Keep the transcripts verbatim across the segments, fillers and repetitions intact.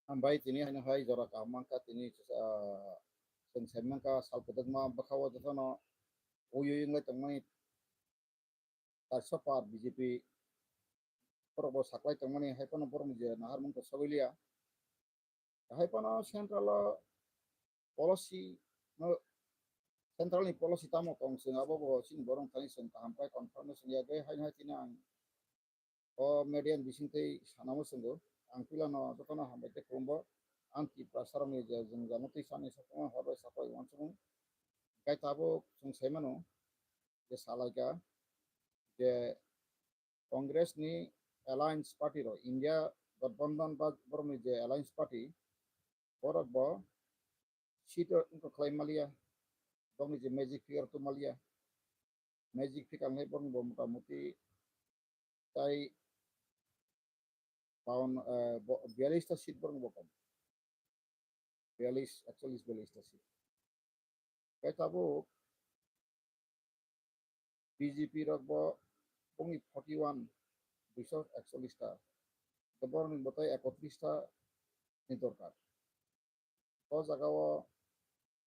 Hambai, tini haino hai jora kaham mankha, tini, ah, chwng sai mankha sal kwdwkma bwkha o jotono ui ui wnglai tongmani, kaisa par B J P borok bo saklai tongmani, hai phano borokni je naharmung to sagwi liya. Hai phano central o policy no, central ni policy tamo tong, chwng abo bo chini borok thani chwng kaham khe confirmation ya, tei haino hai tini ang o media ni bising twi sanamo chwngo. Ang puila no jotono hambai tei khulumbo. Ang Tiprasa rokni je jwngjal no twi sani sakhuma hor bai sapai uansukmung. Tei tabuk chwng sai mano je salaikha je Congress ni alliance party rok, India Gathbandhan ba borokni je alliance party, borok bo seat o wngkha khlai maliya, borokni je magic figure tong maliya, magic figure ni borok bo mota moti tai bawan, eh, bo-, biyalish ta seat borok bo kom. Biyalish, ekchollish biyalish ta seat. Tei tabuk B J P rok bo bongni forty one, duiso ekchollish ta. Tei borokni bo tai ekotris ta ni dorkar. O jaga o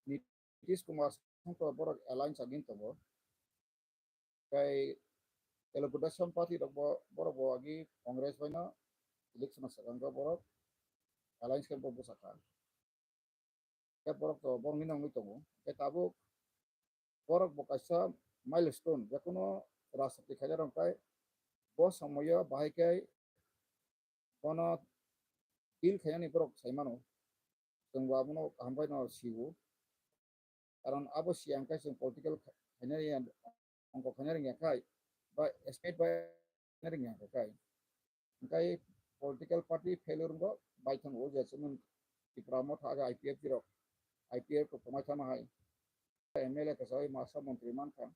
Nitish Kumar songkha borok alliance agin tongo. Tei Telugu Desam Party rok bo, borok bo agi Congress bai no election o swkang khe borok alliance khe bo bwsakha. Khe borok to borok ni nongwi tongo. Khe tabuk borok bo kaisa milestone, jekono rajniti khaina rok khai bo somoyo bahai khe bono deal khainani borok sai mano. Chwng bo abono kaham bai no sio. Karon abo siya hwnkhe chwng political kha-, khainani ya, ongkho khaina rwngya khai, ba state bai khaina rwngya khai. Hwnkhe political party failure wngkha, bai thang o je chwng Tipra Motha aga I P F T rok, I P F rok kwmai thangma hai. M L A kwchawui masa montri mankha.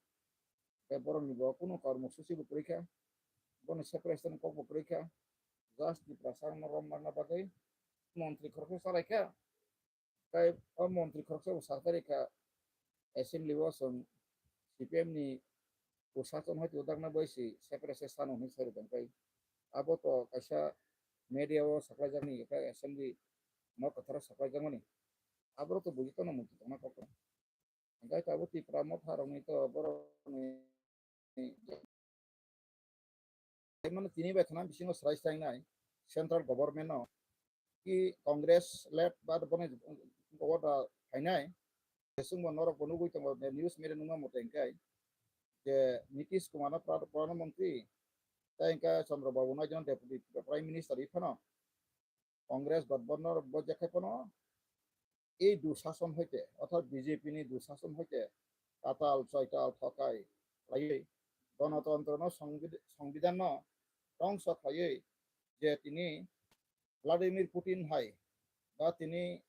Tei borokni bo kunu kormo susi bo kwrwi kha. Bono separation kok bo kwrwi kha. Just Tiprasa rokno rom narwkna bagwi montri khoroksa salai kha. Tei o montri khoroksa bo sakjagwi kha assembly o chwng C P M ni bwsachon hai twi dakna bai si separate se sano hwnwi sai rwkha tei abo to kaisa media o saklaijakni khe assembly nok kwtharo saklaijakmani. Aborok to buji tongna muitu tongna kok tong. Hwnkhe abo Tipra Motha rokni to borokni Mane tini bai khna bisingo swrai swrai nai central government no ki Congress led ba boni order phainai. Jesung bo norok bo nugui tongo, news media nungma mote hwnkhe je Nitish Kumar no pra-, Pradhan Mantri tei hwnkhe Chandra Babu Naidu no Deputy Prime Minister iphano Congress Gathbandhan rok bo jekhai phano ei dushason hoite, orthat B J P ni dushason hoite katal, choital, thokai khlaiwi, gonotontro no, songbi-, songbidan no dhongso khlaiwi je tini Vladimir Putin hai ba tini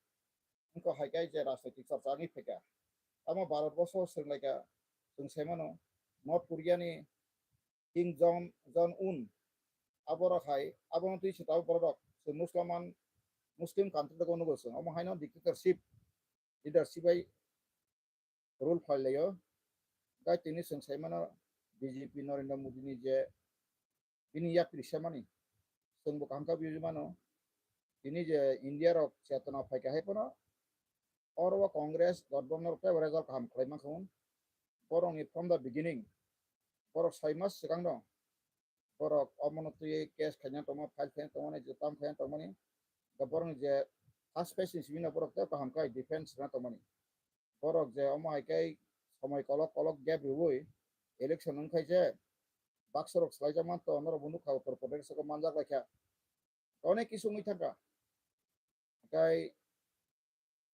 wngkha hai khe je rajnoitik chorcha wngwi phaikha. Tamo Bharat borsho swrwnglaikha, chwng sai mano North Korea ni Kim Jong, Jong Un, aborok hai, abono twi se tabuk borok rok se Musliman, Muslim country rok nugo se, omo haino dictatorship, leadership bai rule phailaiyo. Gai tini chwng sai mano B J P Narendra Modi ni je bini yapri semani, chwng bo kaham khe buji mano. Tini je India rok chetona phaikha hai phano, oro o Congress Gathbandhan rok teibo result kaham khlai mankha hwn. Borokni from the beginning, borok soi mas swkang no borok omono twiwi case khaina tongma, file khaina tongmani, je tam khaina tongmani, borokni je first phase ni simi no borok tei kaham khe defense khaina tongmani. Borok je omo hai khe somoi kolok kolok gap riui election wng khai je baksa rok swlaijakma to norok bo nukha Uttar Pradesh o manjak lai kha. Onek kisu wngwi thangkha. Tei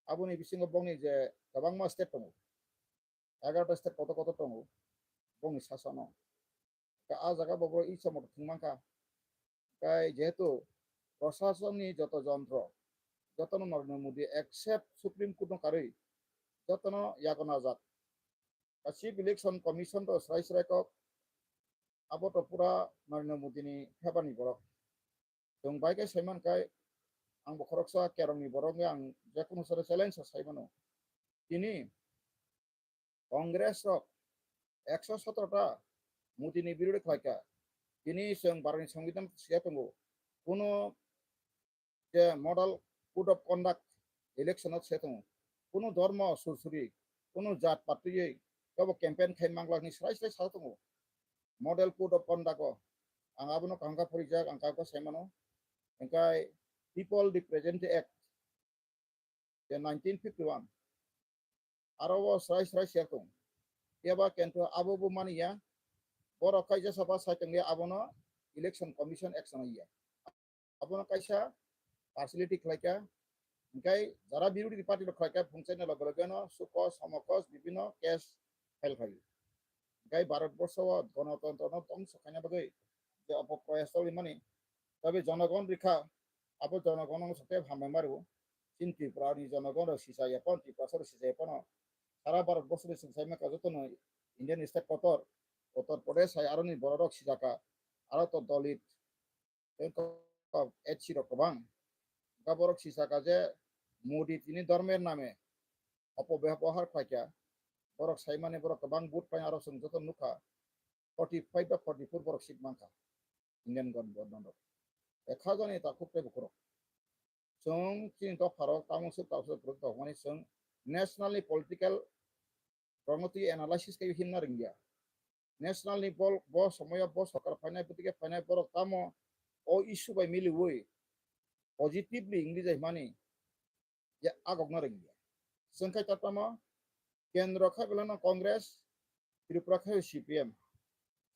aboni bisingo bongni je kwbangma state tongo, egarota state kotor kotor tongo bongni sasono. Tei a jaga bo borok isa moto thwng mankha. Tei jehetu prosasonni joto jontro, jotono Narendra Modi except Supreme Court no karwi jotono yago najak. Tei Chief Election Commission to srai srai kok, abo to pura Narendra Modi ni favour ni borok. Chwng bai khe sai man khe, ang bo khoroksa kerongni borok wngwi ang jekunu sari challenge sai mano. Tini Congress rok ekso sotro ta Modi ni birodhi khlai kha, Tini chwng Bharatni Songbidan siya tongo. Kuno je model code of conduct election o se tongo. Kuno dhormo sursuri, kuno jat patwiwi kebo campaign khai manglak ni srai srai sa tongo. Model code of conduct o ang abono kaham kha phorijak, ang kha saimano. Hingkai People Representative Act je nineteen fifty-one. Aro o srai srai siya tong. Phiya ba kento abo bo mani ya. Borok kaisa sapa sai tong ya, abono Election Commission action ya. Abono kaisa partiality khlai kha. Hingkai jara birodhi party rok khlai kha, phungchai na loge loge no sukos, homokos, bibhinno case file khlai. Hingkai Bharat borsho o gonotontro no dhongso khaina bagwi je opoproyas choli mani, tabe jonogon rikha, abo jonogon no sote hambai maru. Chini Tripura ni jonogon rok sisa yapon, Tripura sor sisa yapon no. Sara Bharat borsho ni sengsaima ka joto no Indian state kotor, Uttar Pradesh hai aroni borok rok sijaka, aro to Dalit, tei kok H C rok kwbang. Hwnkha borok sisaka je Modi tini dhormer name opobohar khlaikha. Borok saimani borok kwbang vote pai, aro chwng joto nukha, forty five ba forty four borok seat mankha Indian government rok. Ekha jani takhuk tei bukhurok. Chwng chini dopharok tamo swk tamo swk borok dohmani chwng national ni political rokno twi analysis kaiwi himna rwngya. National ni bol, bo somoyo bo sorkar phainai, bwtwi khe phainai borok tamo o issue bai miliwi positively wngwi jai hwnmani ya agokna rwngya. Chwng khai tatamo kendro khai belai no Congress, Tripura khai C P M.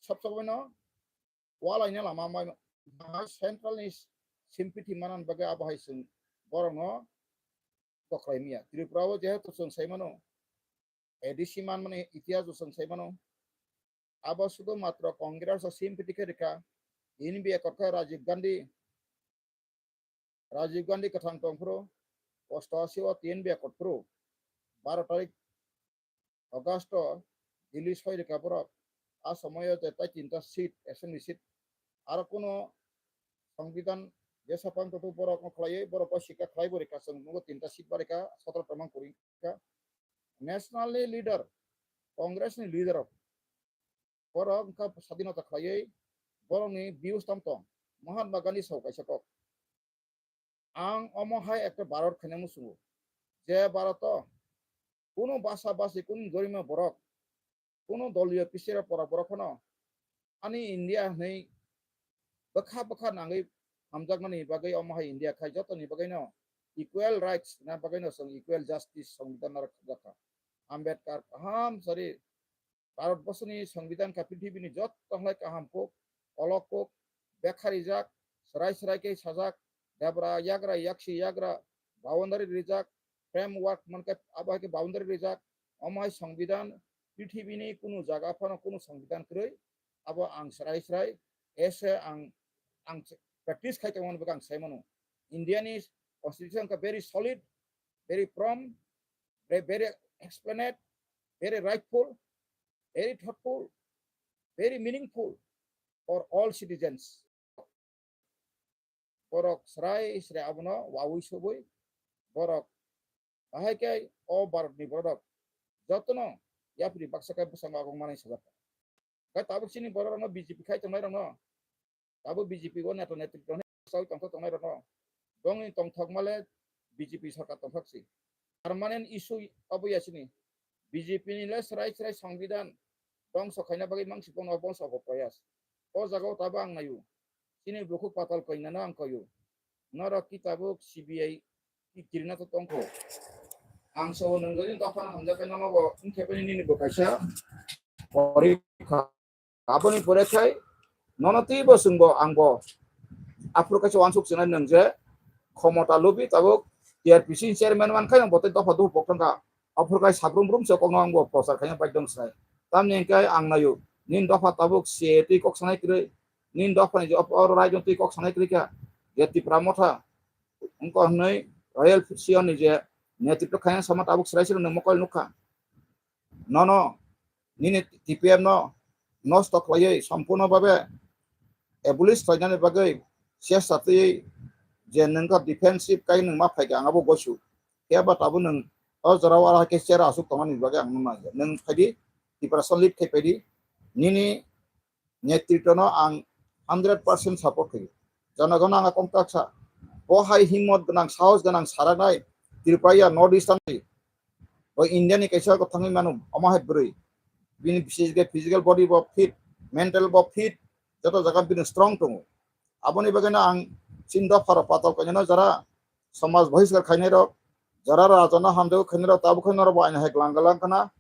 Sabsok bai no walaina lama mai, mai central ni sympathy manan bagwi abo hai chwng borokno doklai maya. Tripura o jehetu chwng sai mano, A D C man mani itihas o chwng sai mano. Abo sudu matro Congress o sympathy khe rikha. Ini bi ekot khe Rajiv Gandhi, Rajiv Gandhi kwthang tong phuru, osto asi o tin bi ekot phuru, baro tarik August o Delhi soi rikha borok. A somoyo je tai tinta seat, assembly seat, aro kuno Songbidan je sapang tutu borok no khlaiwi, borok o sikha khlai bo rikha, chwng nugo tinta seat ba rikha, sotro tamang kuri kha. National ni leader, Congress ni leader rok, borok wngkha sadinota khlaiwi, borokni views tam tong. Mahatma Gandhi sao kaisa kok, ang omo hai ekta Bharat khaina muchungo, je Bharat o kunu basa basi, kunu jorima borok, kunu doliyo pisira pora borok phano ani India hwnwi bwkha bwkha nangwi hamjakmani bagwi omo hai India khai jotoni bagwi no equal rights na bagwi no chwng equal justice Songbidan narwk kha. Ambedkar kaham sari Bharat borsoni Songbidan kha prithibini jotto hai kaham kok, olok kok, bekha rijak, srai srai khe sajak, debra yagra, yaksi yagra, boundary rijak, framework mankhe abo hai khe boundary rijak, omo hai Songbidan prithibini kunu jaga phano kunu Songbidan kwrwi, abo ang srai srai ese ang, ang practice khai tongmani bagwi ang sai mano. India ni constitution kha very solid, very firm, very, very explanant, very rightful, very thoughtful, very meaningful for all citizens. Borok srai srai abono wawi sobwi borok bahai khe o Bharat ni borok jotono yapri baksa khe bwskango agong manwi sajak. Khe tabuk chini borok rokno B J P khai tongnai rokno, tabuk B J P o neta netri tongnai, sawi tongthok tongnai rokno, bongni tongthok male B J P sarkar tongthok si. Permanent issue obo ya chini. B J P ni le srai srai Songbidan dongso khaina bagwi mangsi bono bongso obo proyas. O jaga o tabo ang naio. Chini bukhuk patal koinano ang koio. Norok ki tabuk C B I ki kirina to tongkho. Ang so nungwi dophano hamjakhe nono bo wngkhe bini nini bo kaisa porikha. Aboni pore khai nono twibo chwngbo angbo aphuru kaisa uansuk swnai nwng je khomota lubi tabuk T R P C ni chairman man khai bo tei dopha dopha pok thangkha. Aphuru khai sabrum brum se kokno angbo prochar khaina baidong swnai. Tamni hwnkhe ang naio nini dopha tabuk C A A twi kok sanai kwrwi, nini dophani je oro raijno twi kok sanai kwrwi kha je Tipra Motha wngkha hwnwi Royal Siyoni je netritw khaina sama tabuk srai srai nwng mokol nukha. Nono nini T P F no nosto khlaiwi sompurno babe abolish khlainani bagwi chesta twiwi je nwngkha defensive kai nwng ma phaikha ang abo goisu. Phiya ba tabuk nwng o jorao aro hai khe chair aswk tongmani bagwi ang nukna nang. Nwng phaidi, preparation lead khai phaidi, nini netritwno ang Hundred percent support khayo. Jonogono ang kong kaksa. Bo hai himmot gwnang, sahos gwnang, saraknai Tripura ya North Eastern. Bo India ni kaisa ko thangwi mano, omo hai bwrwi. Bini physical, physical body bo fit, mental bo fit, joto jaga bini strong tongo. Aboni bagwino ang chini dopharo patal kainwino jara somaj bohiskar khainai rok, jara rajano hamjagwi khainai rok, tabuk khe norok bo aina hai glang glang khna.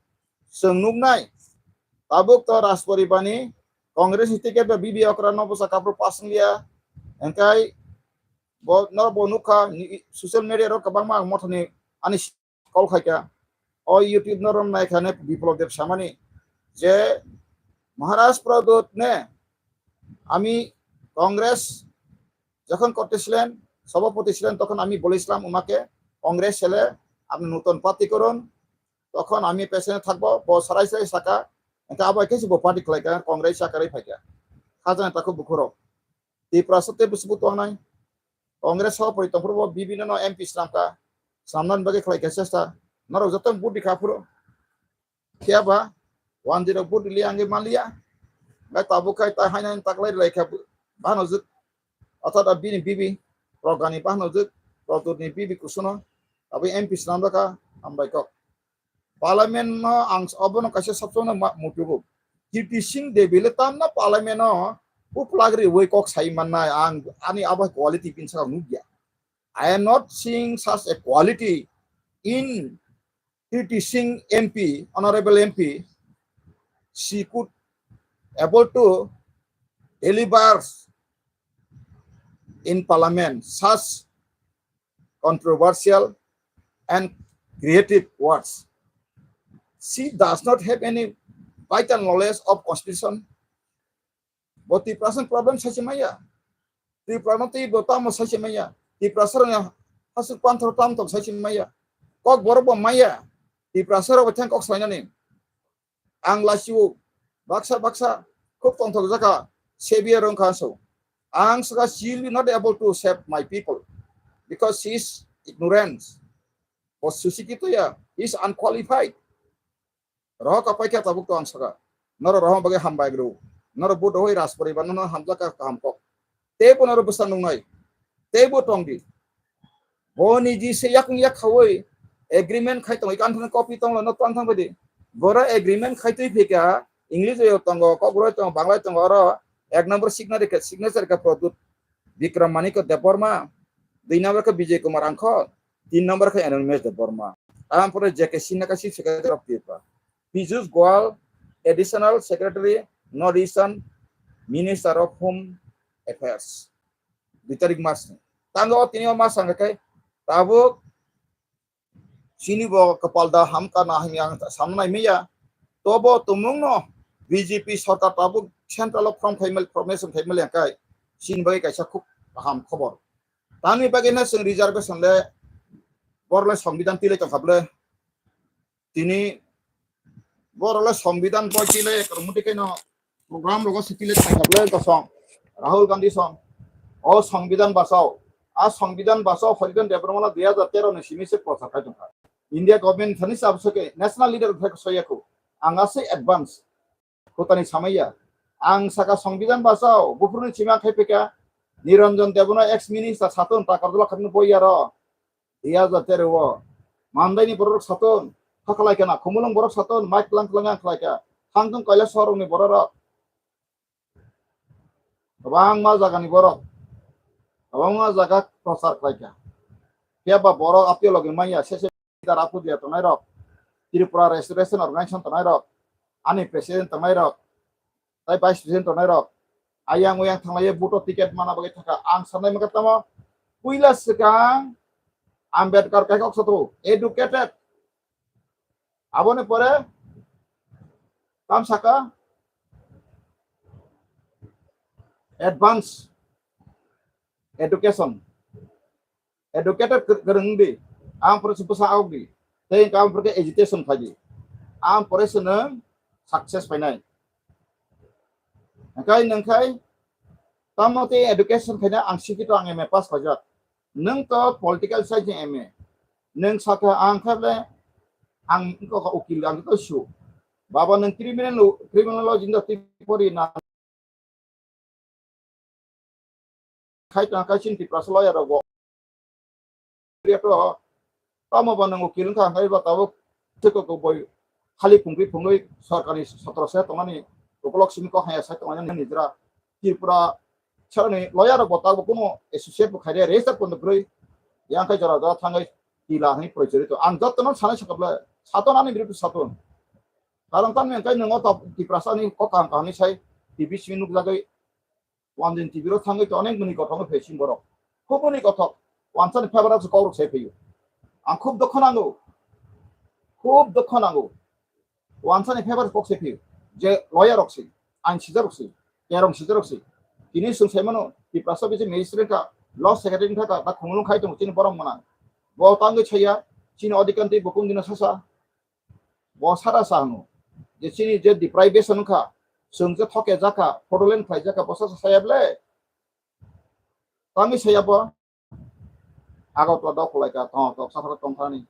Chwng nuknai, tabuk to Rajporibar ni Congress ni ticket bai B B Okra no bwsa kaphru pass wngya. Hwnkhe bo norok bo nukha, ni social media rok kwbangma ang mothani ani call khaikha. O YouTube norok naikha ne Biplab Deb samani je Maharaj Pradyut ne আমি কংগ্রেস যখন করতেছিলেন, সভাপতি ছিলেন, তখন আমি বলেছিলাম ওনাকে, কংগ্রেস ছেড়ে আপনি নতুন পার্টি করুন, তখন আমি পেছনে থাকবো। ব সারাই সারাই সাকা, এটা আবার কিছু ব পার্টি খেলাই কেন কংগ্রেস সাকারই ফাইকা। খাজানা তাকে বুকুরো। ত্রিপুরা সত্যি বুঝবো তো নাই। কংগ্রেস সভাপতি তখন বিভিন্ন এমপি সামকা, সামনান বাগে খেলাই গেছে। নরক যত বুদ্ধি খাফুরো। Phiya ba, one zero vote rili ang manliya. Ngai tabuk khai ta haina taklai lai kha bahno jwk. Othoda bini bibi, Progani bahno jwk, Produtni bibi kusuno, abo M P swnam rwkha, hambai kok. Parliament no ang obono kaisa sabsokno ma-, mutugo. Kirti Singh Devi le tamna parliament no uplagri woi kok sai mannai ang ani abo quality bin saka nukya. I am not seeing such a quality in Kirti Singh M P, honorable M P, she could able to deliver in parliament such controversial and creative words. She does not have any vital knowledge of constitution. Bo Tiprasa problem sai se maya. Tiprasa no tei bo tamo sai se maya. Tiprasa rang hasuk panthor tam tom sai se maya. Kok borok bo maya. Tiprasa rok bo thang kok sai nani. Ang lasiu baksa baksa khub tongthok jaka sebiya rong kha so. Ang saka she will not able to save my people because she is ignorance. Bo susikito ya, he is unqualified. Rohok apai khe tabuk to ang saka. Noro rohok bagwi hambai gru. Noro vote rohoi Rajporibar no hamjak ka kaham kok. Teibo noro bwsa nungnai. Teibo tong di. Bo niji se yakung yak khawi agreement khai tongwi kanthang copy tonglo no tang thang badi. Boro agreement khai twi phika English yo tongo, Kokborok tongo, Bangla tongo, oro ek number signature ka, signature ka Pradyut Bikram Manik Debbarma, dui number ka Bijay Kumar Angkhol, tin number ka Anonymous Debbarma. Tampore J K Sinha ka Chief Secretary of Tripura. Piyush Goyal, Additional Secretary, North Eastern Minister of Home Affairs. Dui tarik mas ni. Tango tini o mas ang kai tabuk chini bo kapal da hamka na hini ang samnai miya. Tobo tumung no B J P sorkar tabuk central o from khaimal formation khaimal yang kai chini bai kaisa khub kaham khobor. Tani bagwi na sing reservation le bor le songbidan tile tong khable. Tini borok le songbidan bo chile, muti kaino program rogo se chile thangkhaple kosong, Rahul Gandhi song. O songbidan bachao, a songbidan bachao Phalidhan Debbarma dui hajar tero ni simi se prochar khai tongkha. India government thani sab soke national leader thai soya khu. Ang ase advance. Khotani samaya. Ang saka songbidan bachao, buphuruni sima khai peka, Niranjan Debono ex minister satun, takar dola khatno boyaro. Iya jate rewo. Mandaini borok satun, hakhalai kana, khumulung borok satun, mic klang klang ang khlai ka. Thangtung kaila sorongni borok. Kwbangma jagani borok. Kwbangma jaga prochar khlai ka. Phiya ba borok apio logi manya, sese leader apu dia tongnai rok, Tripura Restoration Organization tongnai rok, ani president tongnai rok, tai vice president tongnai rok, ayang uyang thanglaiye buto ticket mana bagwi thaka. Ang sanai maka tamo, puila swkang Ambedkar kai kok soto, educated. Aboni pore tam saka advance education. Educated kwrwng di, ang pore se bwsa aug di, tei ang pore khe agitation khai di, ang pore se nwng success phainai. Hwnkhe nwng khai tamo tei education khaina ang sikito ang M A pass khaijak, nwng to political science ni M A, nwng sakha ang khe ble ang wngkha ukil ang to su, baba nwng criminal, criminology no tei pori na khai tong kha chini Tiprasa lawyer rok bo. Tamo bo nang ukil wngkha hwnkhai bo tabuk thwkok boi khali phungwi phungwi sorkarni sotro se tongmani ukolog simi kok haya sai tongmani nijra Tripura saroni lawyer rok bo tabuk kuno associate bo khaide register pono bwrwi yang khai jora jora thangwi tila hwnwi prochorito. Ang jotono sanai sakable saton ani birudu saton. Karon tamni hwnkhai nwngo to Tiprasa ni kok kaham kaham ni sai T V simi nukjagwi Wanjin T V ro thangwi to onek mwnwi kothok no phai sing borok. Khub mwnwi kothok. Wansani favour se kok rok se phaiyo. Ang khub dukho nango. Khub dukho nango. Wansani favour kok se phaiyo. Je lawyer rok se, ain sijak rok se, kerong sijak rok se. Tini swng sai mano, Tiprasa bisi magistrate ka, law secretary ka, ta khumulung khai tongo, chini borok mwnang. Bo tangwi chaya, chini odikantwi bo kung dino sasa. Bo sara sa hwngo. Je chini je deprivation wngkha, chwng je thoke jakha, fraudulent khlai jakha, bo sasa saya ble. Tangwi saya bo. Agartala dok khlai ka, tong, tong, sakharo tong thani.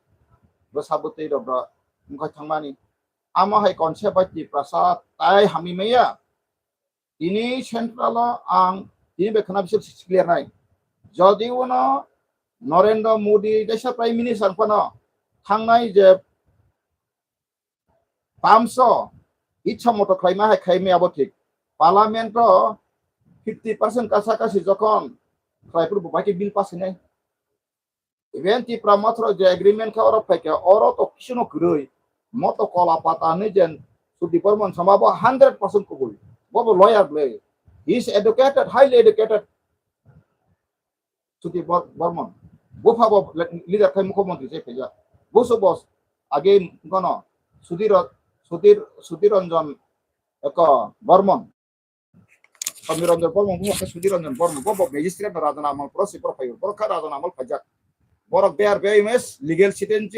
Bo sabutwi rok da, wngkhai thangmani. Amo hai concept bai Tiprasa tai hamwi maya. Tini central o ang tini bai khwna bising clear nai. Jodi uno Narendra Modi kaisa Prime Minister phano thangnai je tamso itsa moto khlaima hai khaimaya abo thik. Parliament o fifty percent kasa kasi jokhon khlai phuru bo bai khe bill pass hinai. Even Tipra Motha rok je agreement kha oro phaikha, oro to kisu no kwrwi. Moto kola pata hinwi jen Sudip Barman sama bo hundred percent kubui. Bo bo lawyer ble. He is educated, highly educated. Sudip Bar-, Barman. Bupha bo le-, leader khai mukho montri se phaijak. Busu bos age gono Sudhir, Sudhir, Sudhir Ranjan eko Barman. Sami Ranjan Borma, bo khe Sudhir Ranjan Borma, bo, bo magistrate no Rajan Amal pro si pro phaio, borok kha Rajan Amal phaijak. Borok they are very much legal citizen,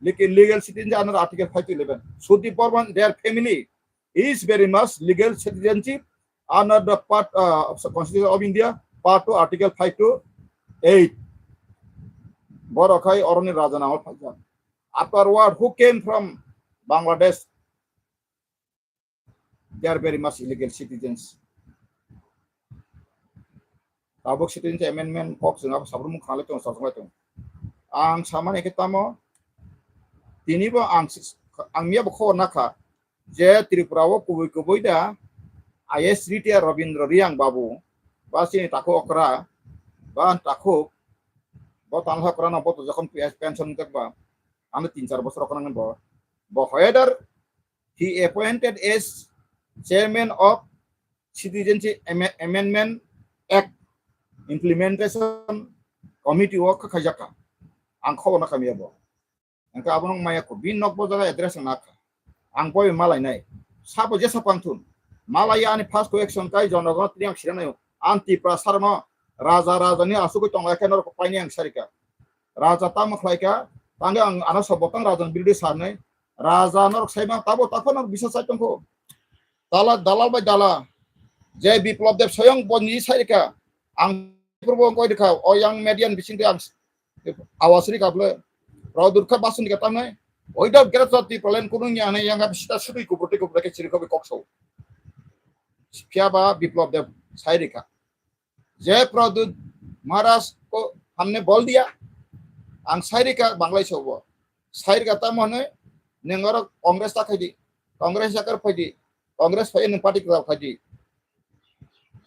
legal, legal citizen under Article five to eleven. Sudip Borman, their family is very much legal citizenship under the part, uh, of the Constitution of India, part two, Article five to eight. Borok khai oroni Rajan Amal phaijak. Afterward, who came from Bangladesh? They are very much illegal citizens. Tabuk Citizenship Amendment kok chwng abo sabrumung khanalai tongo, chajak lai tongo. Ang samani khe tamo, tini bo ang, ang miya bo khobor nakha je Tripura o kubui kubui da I A S retired Rabindra Riyang babu, ba chini takhuk okra, ba takhuk, bo tanlha okra no bo to jokhon pension wngkha ba, ano tin char bosor okra nang bo, bo hoyadar He appointed as chairman of Citizenship Ame-, Amendment Act Implementation Committee o kha khaijak kha. Ang khobor nakha miya bo. Engkha abono maya ko bin nok bo jaga address na kha. Ang boi malai nai. Sabo jesa pangthun. Malai ani first ko action kai jonogon tini ang siranayo. Anti prasarno raja raja ni asugoi tong ekhe norok paini ang sarika. Raja tamo khlai kha, tangwi ang ano sobotang raja ni birude sanai. Raja norok saimang tabo takhorno bisa sai tongkho. Dala, dalal bai dala. Je Biplab Deb soyong boni sai kha. Ang purbo koi kha, o yang median bising de ang awas ri kha ble. Rao dur kha basun kha tamnai. Oi da gra jati palen kunung ya ne yang sita sudui kubur te kubur ke chiri kho kok so. Phiya ba Biplab Deb sai kha. Jai Pradyut Maharaj ko hamne bol diya. Ang sairi ka Banglai sobo. Sairi ka tamo hwnwi, neng oro Congress ta khaidi. Congress jakar phaidi. Congress phai neng party kwlak phaidi.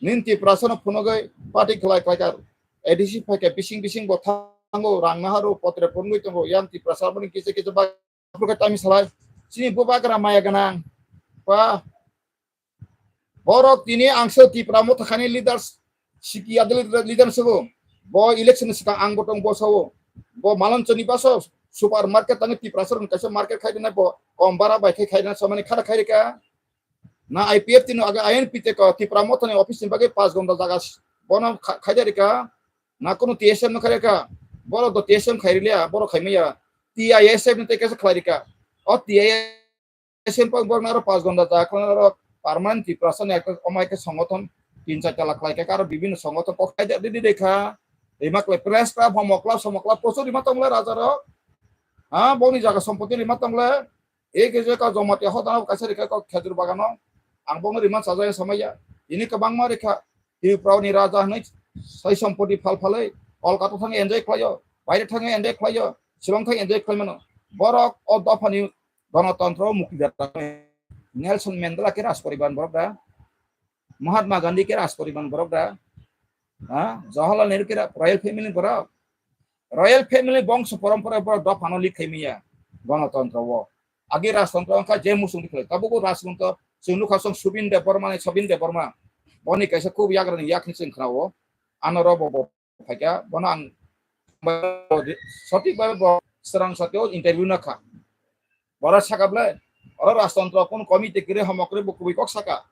Nin Tiprasa no phunugai party khlai khlai kar. A D C phai ka bising bising bo thango rang naharu potre phunugwi tongo yang Tiprasa boni kisa kisa ba Aphuru khe tami salai. Chini bubagra maya gwnang. Pa. Borok tini ang se Tipra Motha khani leaders, siki adli leader sego. Bo election sikang ang botong bo sao. Bo Malanchani baso supermarket tangi Tiprasa rok kaisa market khai dinai bo. Kom bara bai khai khai dinai samani khara khai rika. Na I P F T no aga I N P te ko Tipra Motha ni office ni bagwi pas gonda jaga bono kha-, khai rika. Na kunu T S M no khai rika. Borok do T S M khai riliya, borok khai maya. T I S F ni tei kaisa khlai rika. O T I S F pang borok naro pas gonda ta khwlai naro permanent Tiprasa ni ekta omo ekta songothon tin char ta lakh khlai kha, aro bibhinno songothon kok khai de, de, de kha. Rima khlai press club, homo club, somo club, prochur rima tong le raja rok. Ha, boni jaga sompoti rima tong le. E ke je ka Jamatia hoda kaisa rikha kok khejur bagano. Ang bongno rima sajaya samaya. Ini kwbangma rikha. Tripura ni raja hwnwi Sai sompoti phal phalwi Kolkata thangwi enjoy khlaio, baire thangwi enjoy khlaio, Shillong thangwi enjoy khlai mano. Borok o dophani gonotontro mukti da Nelson Mandela khe raj poriban borok da, Mahatma Gandhi khe raj poriban borok da, ha? Jawaharlal Nehru khe ra-, royal family borok, royal family bongso porompora borok dophano lik khai miya gonotontro o. Agi rajtantro wngkha je muchung rikhlai. Tabukbo rajtantro chwng nukha chwng Subin Debbarma ni, Subin Debbarma. Boni kaisa khub yagrani yakni chwng khna-o. Ano ro bo, bo phaikha, bono ang sothik bhabe bo swrang satio interview nakha. Bora saka ble, oro rajtantro kun committee kiri homokri bo kubui kok saka.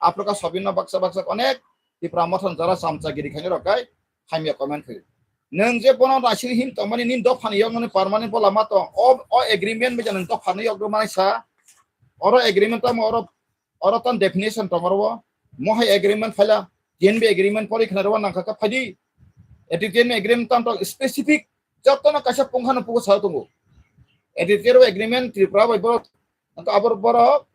Aphuru kha Subin no baksa baksa onek Tipra Motha ni jora chamchagiri khainai rok kai hamya comment khaio. Nwng je bono naising him tongmani nini dophani yoknani permanent bo lama tong. O, o agreement bai jani dophani yok rwmani sa. Oro agreement tamo oro, oro ton definition tong oro. Mohai agreement phaila, T N B agreement pori khna rwma nangkha kha phaidi. Eti T N B agreement tam tong specific jotono kaisa pungkhano pugo sa tongo. Eti T N B agreement Tripura bai borok Ang abor borok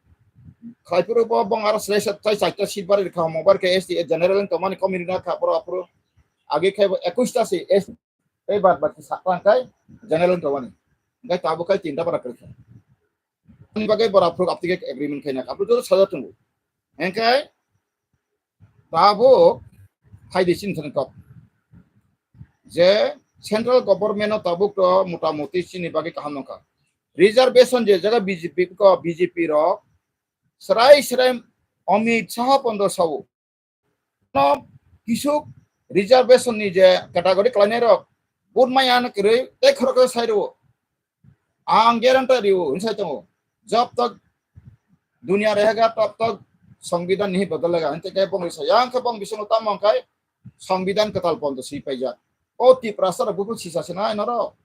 khlai phuru bo bong aro sre sat tai chaita seat bari rikha homo bar khe S T general wng tongmani komi rina kha borok aphuru agi khai bo ekwis ta se S T bad bad khe saklang khai general wng tongmani. Hingkai tabuk khai tinta bara kwrwkha. Ani bagwi borok aphuru aptike agreement khaina aphuru joto sajak tongo. Hingkai tabuk phaidi chini thani kok je central government no tabuk to mota moti chini bagwi kaham nongkha. Reservation je jaga B J P ko B J P rok srai srai Amit Shah pondo sao. No kisuk reservation ni je category khlainai rok vote maya no kwrwi tei khorok sai rwo. Ang guarantee riu, hinsai tongo. Jab tak dunia rahega, tab tak songbidan nahi badalega. Hinte khe bong risa. Yang khe bong bisingo tamo hwnkhai songbidan kwtal pondo si paijak. O Tiprasa rok buphuru sisa sina noro.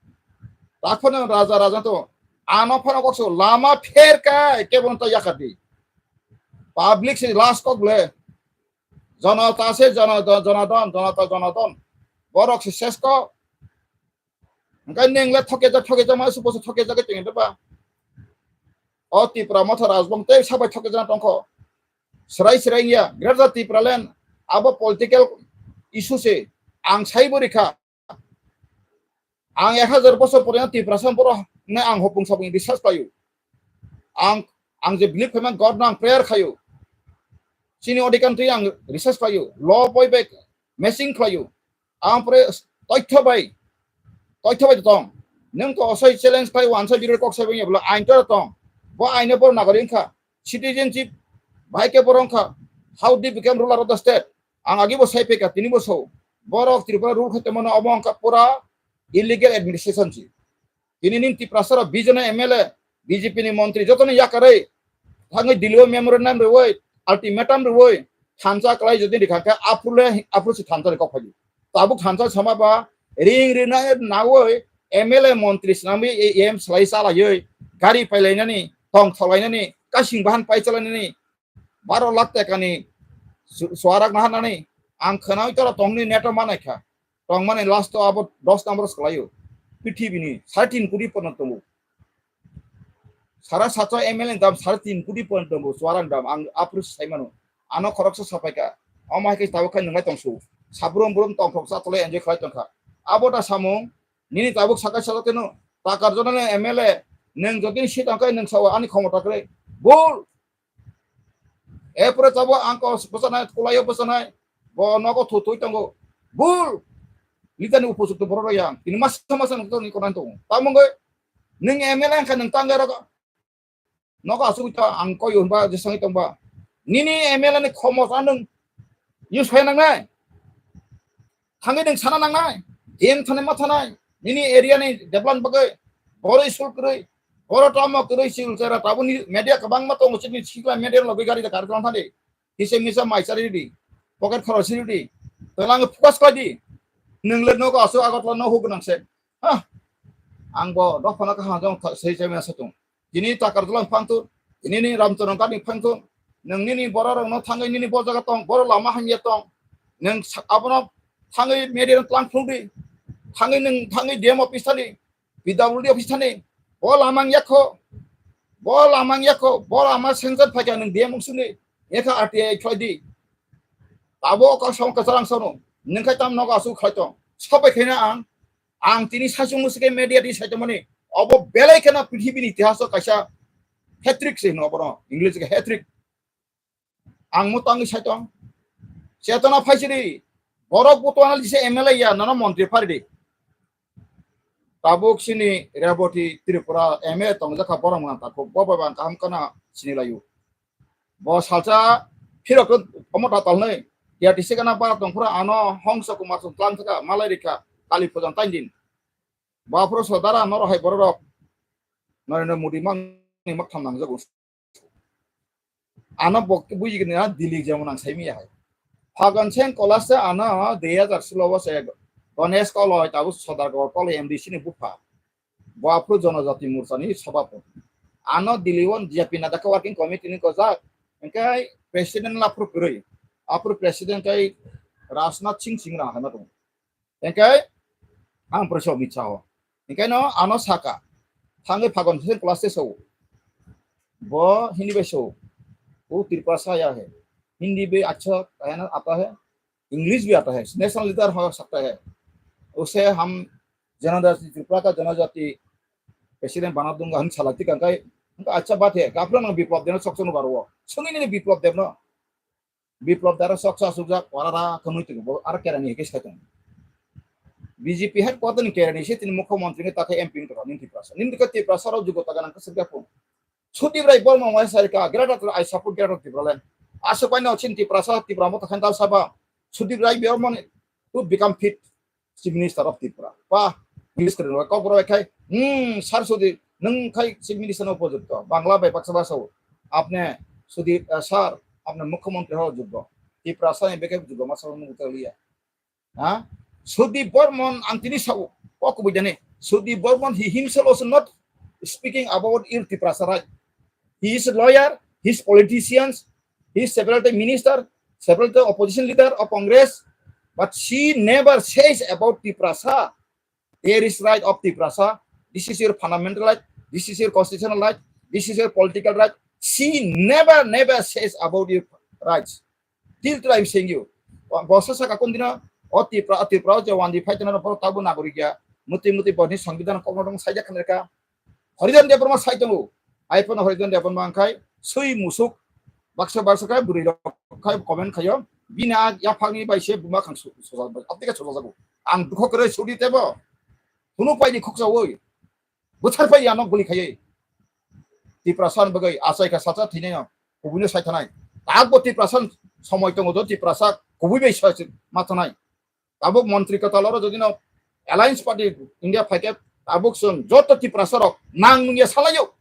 Takhwno raja raja to. Ano phano kokso lama pher kai kebo ta yakati. Public si last kok le. Jonota se jonadon, jonadon, jonota jonadon. Borok si ses kok. Hingke neng le thokejak, thokejak ma supo se thokejak tong ba. O Tipra Motha Rajbong tei sabai thokejak tongkho. Srai srai ya, Greater Tipraland abo political issue se ang saibo rikha. Ang ek hajar bosor pore Tiprasa boro ne ang hopung sabung research payu. Ang, ang je believe khaima God no ang prayer khayu. Chini odhikan twi ang research payu. Law poi bai matching khlayu. Ang pore toitho bai, toitho bai tong. Nung to osai challenge khlai wansa biro kok sai bengya bla ain to tong. Bo ain bo nagari wngkha. Citizenship bai ke borong kha. How they become ruler of the state? Ang agi bo sai peka tini bo so. Borok Tripura rule khaite mano omo wngkha pura illegal administration si. Tini nin Tiprasa rok B J P ni M L A, B J P ni montri jotono yakarwi thangwi Delhi o memorandum rwwi, ultimatum rwwi, thansa kwlai jodi rikha khe aphuru le, aphuru se thansa ni kok phaidi. Tabuk thansa sama ba ring rina nawi M L A montri swnamwi A M swlai chalaiwi gari pailainani, tong tholainani, kasing bahan pai chalainani, baro lakh tekani su-, suarak naharnani, ang khwnawi tora tongni neto manaikha. Tongmani last o abo dos number swkhlaio. Pithibini sare tin koti porno tongo. Sara satso M L A ni dam sare tin koti porno tongo, suarang dam. Ang aphuru saimano. Ano khoroksa sapaikha. Omo hai khe tabuk khai nwnglai tongsu. Sabrum brum tongthok sa tole enjoy khlai tongkha. Abo da samung, nini tabuk sakai salo keno. Takar jona le M L A, nwng jodi si tongkai nwng sao ani khomota kwrwi. Bul! Epore tabo ang ko bwchanai, kulaio bwchanai, bo nogo thutui tongo. Bul! Litani upusuk to borok yang. Ini masa masa nang toni konan tongo. Tamungoi, ning M L A kha nang tangga rok. Nogo asuk ta ang koyo ba, jesang tong ba. Nini M L A ni khomos anung use hai nang nai. Thangwi nwng sana nangnai, D M thanai ma thanai, nini area ni development bagwi, boro school kwrwi, boro tamo kwrwi, Silchar o tabukni media kwbangma tongo, chini sikla media logwi gari da kari tong thani, hise misa mai chari di, pocket khorok siri di, twlang focus khlai di, nwng le nogo aswk Agartala no huk nang se, ha, ang bo dophano kaham jong sei chai masa tong. Tini Takarjala phang thun, tini ni Ramcharan Ghat ni phang thun, nwng nini borok rok no thangwi nini bo jaga tong, boro lama hamya tong, nwng sa-, abono thangwi media no tlang phung di, thangwi nwng thangwi D M office thani, P W D office thani, bo lama wng yakho, bo lama wng yakho, bo lama sanction phaikha nwng D M wng suni, ekha R T I khlai di. Abo kok song kwchang sono. Nwng khai tam nogo asuk khai tong. Sobai khaina ang, ang tini saichung musi khe media di saitongmani. Obo belai kheno prithibini itihaso kaisa hat-trick se hino obono, English khe hat-trick. Ang mo tangwi saitong. Chetona phaisidi. Borok butuana lise M L A ya, nono montri pharidi. Tabuk sini Reboti Tripura M A tongjakha borok mwnang takhuk. Bo bai bang kaham kana sini layu. Bo salsa phirok omo ta talnai. T R T C kana ba tongphuru ano Hongsa Kumar song tlang thaka malai rikha kali pujan tain din. Baphuru sodara noro hai borok rok. Narendra Modi mang ni mak tham nang jago. Ano bo buji gini na Delhi jemon ang sai miya hai. Phagon Singh Kolas se ano dui hajar solo se Ganesh Koloi tabu Sodargarh Koloi M D C ni bupha. Bo aphuru Jonojati Morcha ni sabhapati. Ano Delhi o B J P Nadaka working committee ni gojak. Engkai president la aphuru kwrwi. Aphuru president kai Rajnath Singh Singh rang hai ma tongo. Engkai ang pore so mitsa o. Engkai no ano saka. Thangwi Phagon Singh Kolas se so. Bo Hindi bai so. O Tripura sa ya hai. Hindi bhi acha hai na ata hai. English bhi ata hai. National leader ho sakta hai. Use hum janajati Tripura ka janajati president bana dunga hum salati kan kai. Engkai acha baat hai. Gapra nang Biplab Deb no sok sono baro. Sungini Biplab Deb no. Biplab Deb aro sok sa sukjak, aro ra kwnwi twi bo, aro kerani hikhe sai tong. B J P headquarter ni kerani se tini mukhyamantri ni takhai M P wng tong, nini Tiprasa. Nini khe Tiprasa rok jugo taga nang kwswk ya phung. Sudip Rai Borma wngya sai kha, Greater, I support Greater Tipraland. Aswk bai no chin Tiprasa, Tipra Motha khan dal saba. Sudip Rai Borma ni to become fit. Chief Minister of Tripura. Pa, English kwrwng rok kok rok khai, hmm, sir Sudip, nwng khai Chief Minister no upojukto. Bangla bai baksa basa o. Apne Sudip, eh, sir, apne Mukhyamantri ho juggo. Tiprasa ni beke juggo, masa nwng utaliya. Ha? Sudip Bormon ang tini sao, kok kubui jani. Sudip Bormon, he himself also not speaking about ill Tiprasa, right? He is a lawyer, he is politicians, he is several time minister, several time opposition leader of Congress, but she never says about Tiprasa. There is right of Tiprasa. This is your fundamental right. This is your constitutional right. This is your political right. She never, never says about your rights. Till today I'm saying you. Bosa saka kondina, o Tipra, o Tipra, o je wandi fight na, o tabu nagorik ya. Muti muti boni songbidan kokno dong saija khanreka. Harijan Debbarma sai tongo. Ai phano Harijan Debbarma wngkhai sui musuk baksa baksa khai bwrwi rok khai comment khaio. Bini a yaphangni bai se buma khang su-, sujak bai. Abtike sujak jago. Ang dukho kwrwi sudi tebo. Hunu paidi khoksa oi. Bwthar pai ano guli khaiwi. Tiprasa ni bagwi achai kha sacha thwinai no. Kubui no sai thanai. Takbo Tiprasa ni somoi tongo do Tiprasa kubui bai sai ma thanai. Tabuk montri kwtal oro jodi no Alliance Party India phaikhe tabuk chwng joto Tiprasa rok nang nungya salaio.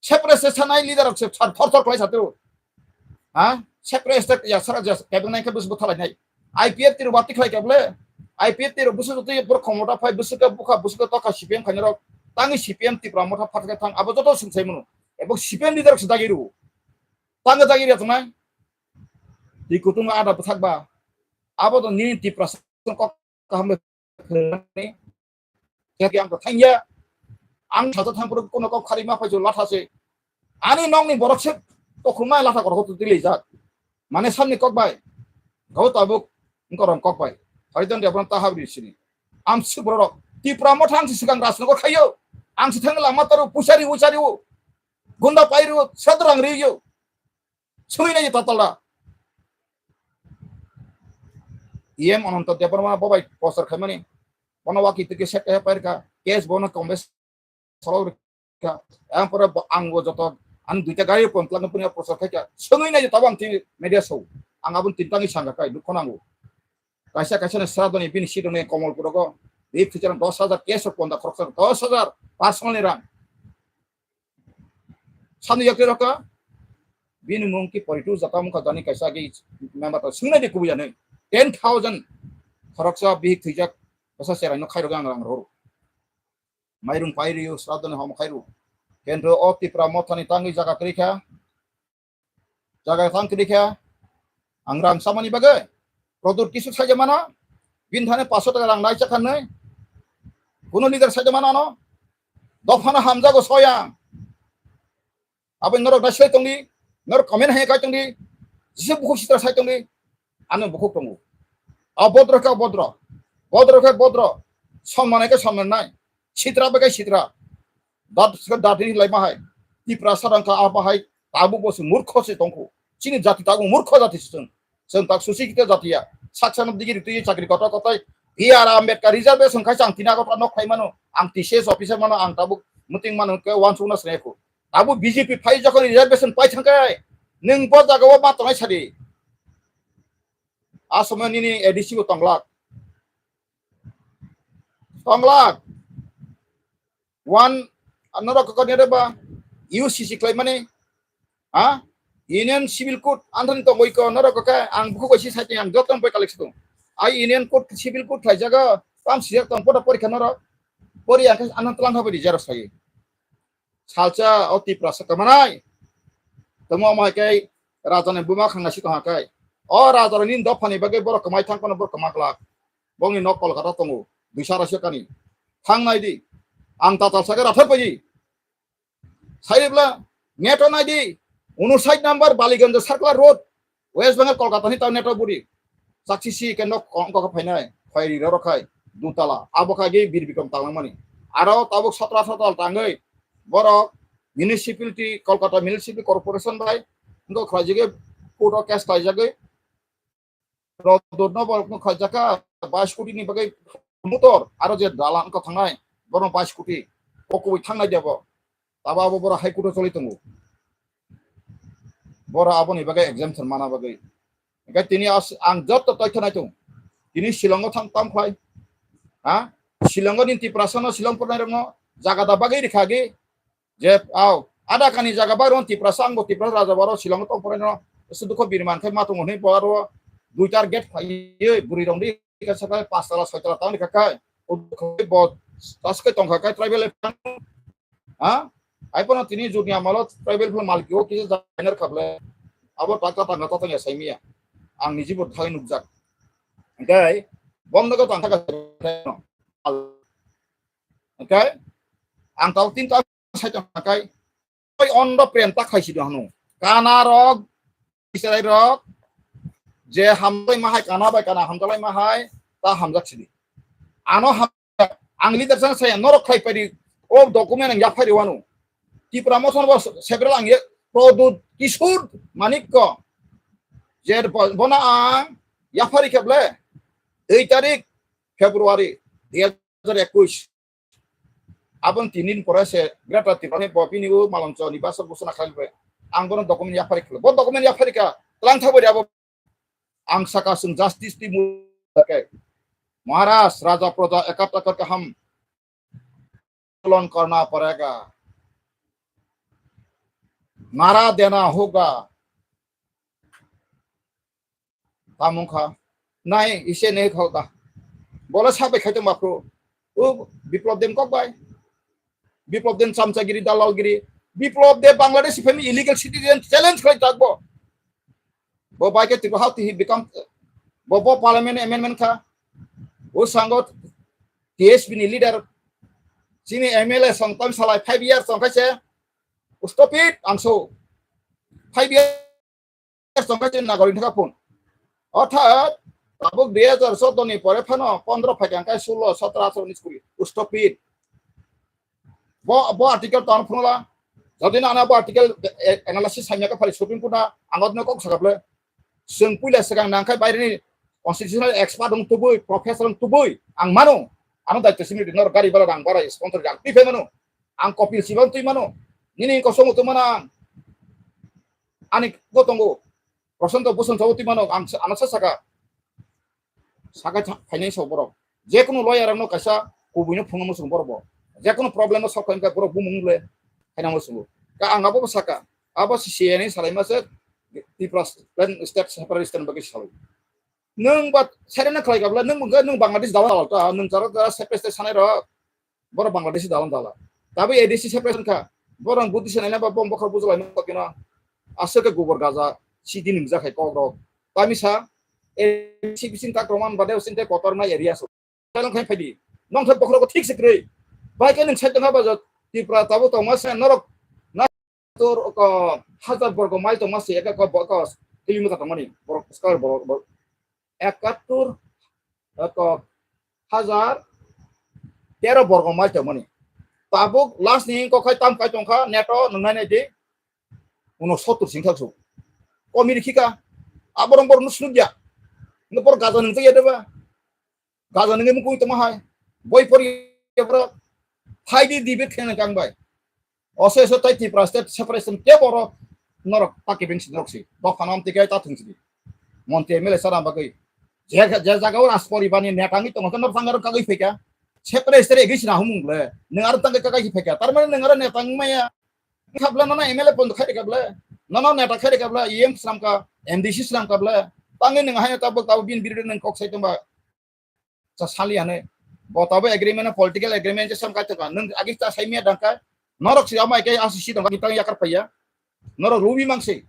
Separate se sanai leader rok se thar thor thor khlai satiro. Ha? Separate state ya sara ja kebeng nai khe bus buthalai nai. I P F T ro bati khlai kable. I P F T ro busu jodi bro khomota phai busu ka bukha busu ka tokha C P M khaina rok. Tangi C P M Tipra Motha phatkhe thang abo joto sumsai mano. Ebo C P M leader rok se dagi ru. Tangi dagi ri tong nai. Di kutung ada bwthak ba. Abo to nini Tiprasa kok kaham le khe ang to thangya. Ang sato thang puro kono kok khari ma phai latha se. Ani nong ni borok se to khumai latha kor hotu dilei jak. Mane samni kok bai. Gau tabuk ngkorom kok bai. Harijan Debbarma ta habri sini. Am se borok Tipra Motha ang se sikang Rajnagar khayo. Ang se thang lama taru pusari usari u. Gunda pairu sadrang riyo. Sungwi nai tatala. E M Ananta Debbarma bobai poster khaimani. Bono waki tiki set he pairka. Case bono kombes solok rikha. Ang pore bo, ang bo joto, ang duita gari pon tlang punya poster khaika. Sungwi nai tabo ang tini media show. Ang abun tintang i sangka kai dukho nango. Kaisa kaisa ni sradoni bini sidoni Komolpur go. Bini future dos hajar case ponda khoroksa dos hajar personal ni rang. Sani yakri roka, bini mung ki poritu jata mung ka jani kaisa agi member ta sungna di kubuya nei. Ten thousand khoroksa bihik thwijak basa serai no khairok ang rang roro. Mairung pairiyo sradoni homo khairu. Kento o Tipra Mothani tangwi jaga krikha. Jaga tang krikha. Ang rang samani bagwi. Produr kisu saja mana. Bin thane paso taka rang nai chakhan nei. Kuno leader saja mana no. Dophano hamjago soya. Abo norok nai sai tongdi, norok comment hai kai tongdi, jisa bukhuk sitra sai tongdi, ano bukhuk tongo. Abodro khe abodro. Bodro khe bodro. Sonmane khe sonmannai. Sitra bai khe sitra. Dat, dat ni lai ma hai. Tiprasa rang kha abo hai. Tabuk bo se murkho se tongkho. Chini jati tabuk murkho jati se chwng. Chwng tak susi kite jati ya. Saksa no digi ritui chakri kotor kotai. B R Ambedkar reservation khai chang tina kotor nok khai mano. Ang T C S officer mano ang tabuk meeting mano ke wansukna sene ko. Tabuk B J P phai jokhon reservation pai thang kai. Nung bo jaga o ma tongai sadi. Asomoi nini A D C bo tonglak. Tonglak. One, norok kok ni ba U C C khlai mani. Ha? Union Civil Code anthani tongoi ko norok kok ang buku ko si sai ang joto pai kalik situ. Ai Union Code Civil Code khlai jaga tam sijak tong poto porikha norok. Pori ang anthani tlang habai di jero sai. Salsa o Tiprasa kamanai. Tamo amai kai raja ni buma khangna si tong kai. O raja ni dopha ni bagwi borok kamai thang kono borok kama glak. Bongni nok Kolkata tongo, duisa raisa kani. Thang nai di. Ang tatal sake rathar pai di. Sairibla neto nai di. Uno side number Baliganj Circular Road, West Bengal, Kolkata ni tao neto buri. Sakchi si ke nok kong kok phainai, phairi roro khai, dutala. Abo khai ge Bir Bikram talangmani. Aro tabuk satra satra tangwi borok municipality, Kolkata Municipal Corporation bai ngo khlai jage court o case khlai jagwi. Rodot no borok no khaijaka bais koti ni bagwi motor, aro je dalan ko thangnai, borok bais koti kokoi thangnai de bo. Tabo abo borok High Court o choli tongo. Borok aboni bagwi exemption mana bagwi. Hingke tini as-, ang joto toitha nai tongo. Tini Shillong o thang tam khlai. Ha? Shillong o ni Tiprasa no Shillong purnai rok no jaga da bagwi rikha gi. Je, au, ada kani jaga bai ron Tiprasa, ang bo Tiprasa raja baro Shillong tong pore no, se dukho bini man khai ma tongo hwnwi bo aro dui tar gate phaiwi bwrwi rong di ka sakai pas tala soi tala tang di ka kai. O dukho bo tas kai tong kha kai tribal ha? Ai pono tini juni amalo tribal phal malki o kisa jainer khable. Abo takta tangka tatang ya saimiya. Ang niji bo thai nukjak. Hingke bom dago tang kha. Hingke ang tau tin ta sai tong kai. Oi ondo prem ta khai si do hanu. Kana rok, Israel rok, je hamlai ma hai kana bai kana hamjalai ma hai, ta hamjak sidi. Ano ham, ang leader sang saya norok khai pari, o document ang yaphai riwanu. Tipra mothon bo several ang ye, Produt Kishore Manik ko, je bo-, bona ang yaphari kheble, dui tarik February dui hajar ekush. Aboni tini din pore se Greater Tipraland ni bo bini o malong choni basa busana khalai bai. Ang bono document yaphari khwlai. Bo document yaphari kha. Tlang thabo abo ang saka sung justice ti mu ke. Maharaj, raja praja ekatra kar ke ham lon karna parega. Nara dena hoga. Tamung kha. Nai, ise nei khao ta. Bola sabai khai tong bapro. O Biplab Deb kok bai. Biplab Deb chamchagiri, dalalgiri. Biplab Deb Bangladesh phai illegal citizen challenge khai tak bo. Bo bai ke Tripura how he become, bo, bo parliament amendment kha. O sango T S P ni leader. Chini M L A song tam salai five years song khai se. Stop it, ang so. Five years tongkha chini nagorik thangkha phun. Orthat tabuk dui hajar choudo ni pore phano pondro phaikha hwnkhe solo, sotro, atharo, unis, kuri. Stop it. Bo, bo article tong phunula. Jodi na bo article, eh, analysis hamya kha phari Supreme Court na ang odno kok sakha bwle. Chwng puila swkang nangkhai baireni constitutional expert wng tubui, professor wng tubui ang mano. Ano daityo simi nor gari bara rang bara sponsor rang twi phai mano. Ang Kopil Sibon twi mano. Nini kosong twi mano ang. Ani go tongo. Prosanto Bhushan sabo twi mano ang sa-, ano sa saka. Saka tha-, finance borok. Jekunu lawyer rokno kaisa kubuino phunukno muchungo borok bo. Jekunu problem no solve khaina borok bumung le khaina muchungo. Ka ang abo saka. Abo si C N A salaima se Tripura state separate state bagwi salai. Nwng ba sere na khlai kabla nwng nwng Bangladesh dalan ta nwng jara jara separate state sanai rok. Borok Bangladeshi dalan dala. Tabi A D C separation kha. Borok Buddhist nai na ba bom bokhor bujulai ma kino. Aswk khe gubor gaja sidi nungjak hai kok rok. Tamisa A D C bising tak roman bade using te kotor mai area so. Kalong khai phaidi. Nong thai bokhor ko thik se krei. Bai ke nung sai tong ba jot Tripura tabu tong ma se norok na tur ko hajar borgo mile tong ma se eka ko ko kilometer tong mani. Borok skar borok. Ekattur Eko hajar tero borgo mile tongmani. Tabuk last ni kokhai tam kai tongkha neto nungnai nai di. Uno sottur sing thaksu. Komi rikhika. Aborong bor nusnuk ya. Nupor gaja nung ya deba. Gaja nung mukung toma hai. Boi por ya bro. Phai di debate khena kang bai. Oso eso tai Tripura state separation ke boro norok ta kebeng si norok si. Dok phanam tikai ta thung si. Montri M L A sara bagwi. Je je jaga o Raspori bani netangi tongo norok tangar kagwi pheka. Separation egi sina humung le. Nung aro tangai kagai pheka. Tar mane nung aro netangi maya. Khabla nono M L A pondo khai kabla. Nono neta khai kabla. E M sram ka, M D C sram kabla. Tangi nung hai tabuk tabuk bin biru nung kok sai tongba. Sa sali ane. Bo tabo agreement, political agreement je sam kai tongka. Nung agi ta sai miya dangka. Norok si amai kai asisi dong, agi tang yakar paya. Norok lubi mangsi.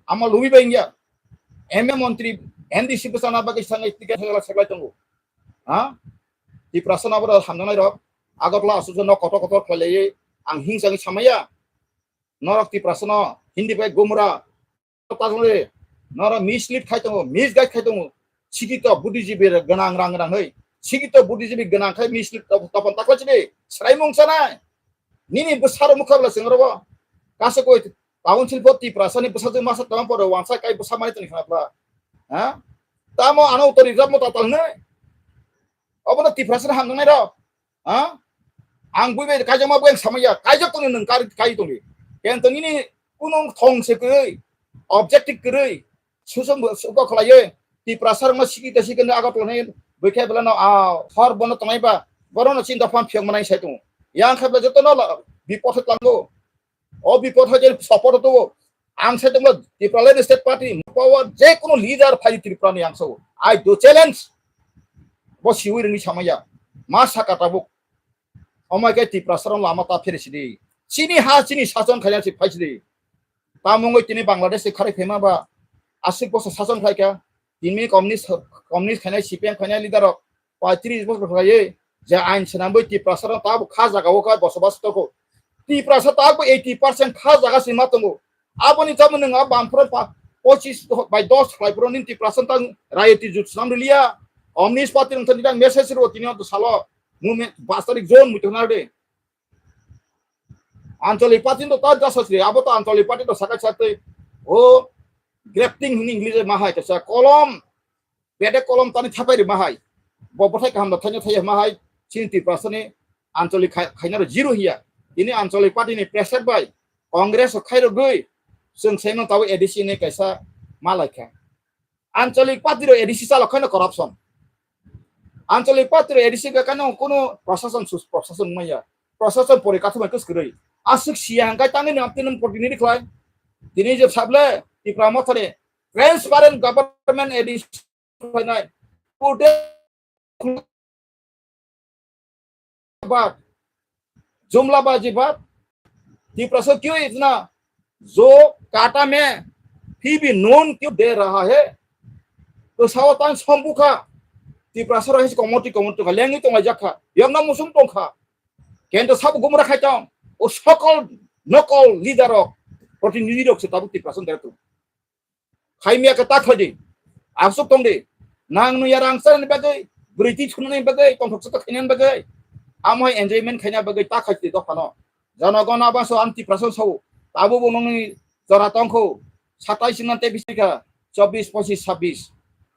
Ama lubi ba ingya. M A montri, M D C bwsana bagwi sangai ticket hela seklai tongo. Ha? Tiprasa na bwrwi hamjaknai rok. Agartala asujo no kotor kotor khlaiwi ang hingsa wngwi samaya. Norok Tiprasa no Hindi bai gumra. Tajole. Norok mislead khai tongo, misguide khai tongo. Sikito buddhijibi gwnang rang rang hoi. Sikito buddhijibi gwnang khai mislead topon takla chini. Sraimung sanai. Nini bwsaro mukha bwla chwng rogo. Kaisa koi taun silpo Tiprasani bwsajwk masa tongma pore wansa kai bwsa mani tongni khna bwla. Ha? Tamo ano utori rap mo tatal hwnwi. Obono Tiprasani hamjaknai rok. Ha? Ang bui bai kaijakma bui ang samaya. Kaijak tongni nwng kari kai tongni. Ken tongni ni kunung thong se kwrwi. Objective kwrwi. Susom suko khlaiwi Tiprasa rokno siki ta siki no Agartala ni bwkhe bela no a hor bono tongnai ba bono no chin dopha phiyok manai sai tongo. Yang khe bela joto no la bipot tlango. O bipot hai je support to ang sai tongo Tipraland State Party power je kono leader phai Tripura ni ang so. I do challenge. Bo siwi rwngwi samaya. Ma saka tabuk. Omai khe Tiprasa rok lama ta phiri sidi. Chini ha chini sason khaina si phai sidi. Tamungoi tini Bangladesh se kharwi phaima ba aswk boso sason khlai kha. Tini communist communist khainai C P M khainai leader rok paitris boso khlaiwi je ain swnamwi Tiprasa rok tabo kha jaga o kha bosobas toko. Tiprasa tabo eighty percent kha jaga se ma tongo. Aboni jabo nwng a bamphoro pa pochis bai dos khlai phoro nini Tiprasa tang rayoti jut swnam riliya. Communist party rok tini tang message rw tini o salo movement bas tarik June muitu na de. Anchalik party to ta jasa sri, abo to Anchalik party to sakai sakai. O grafting hini English ma hai kasa kolom, bede kolom tani thapai ri ma hai. Bo bothai kaham da thaino thai ma hai, chini Tiprasa ni Anchalik khai-, khaina ro zero hiya. Ini Anchalik party ni pressure bai, Congress khai ro gui, sung seno tawo A D C ni kaisa ma lai kha. Anchalik party ro A D C chalok khaino corruption. Anchalik party ro A D C ka kano kono prosason sus-, prosason maya. Prosason pore kathumai kus kwrwi. Aswk siya hangkai tangni nam tinam protinidhi khlai. Tini je sable Tipra Mothani transparent government A D C khlainai. Pute bad, jumlabazi bad, Tiprasa kyun itna jo kata mein fir bhi noon kyun de raha hai? To sao tang sombukha, Tiprasa rok hai komoti komoti kha, lengwi tonglai jakha, yamna musung tongkha, kento sabo gumra khai tong, o sokol nokol leader rok, protinidhi rok se tabuk Tiprasa dertu. Khaimya khe ta khlai di. Aswk tong di. Nang nung ya rang chani bagwi, bwrwi twi thunani bagwi, tongthok chwtok khainani bagwi, amo hai enjoyment khaina bagwi ta khai di dophano. Jonogon abaso ang Tiprasa sao. Tabuk bo nungni jora tongkho. Satais singna tei bisi kha. Chobis, pochis, sabbis.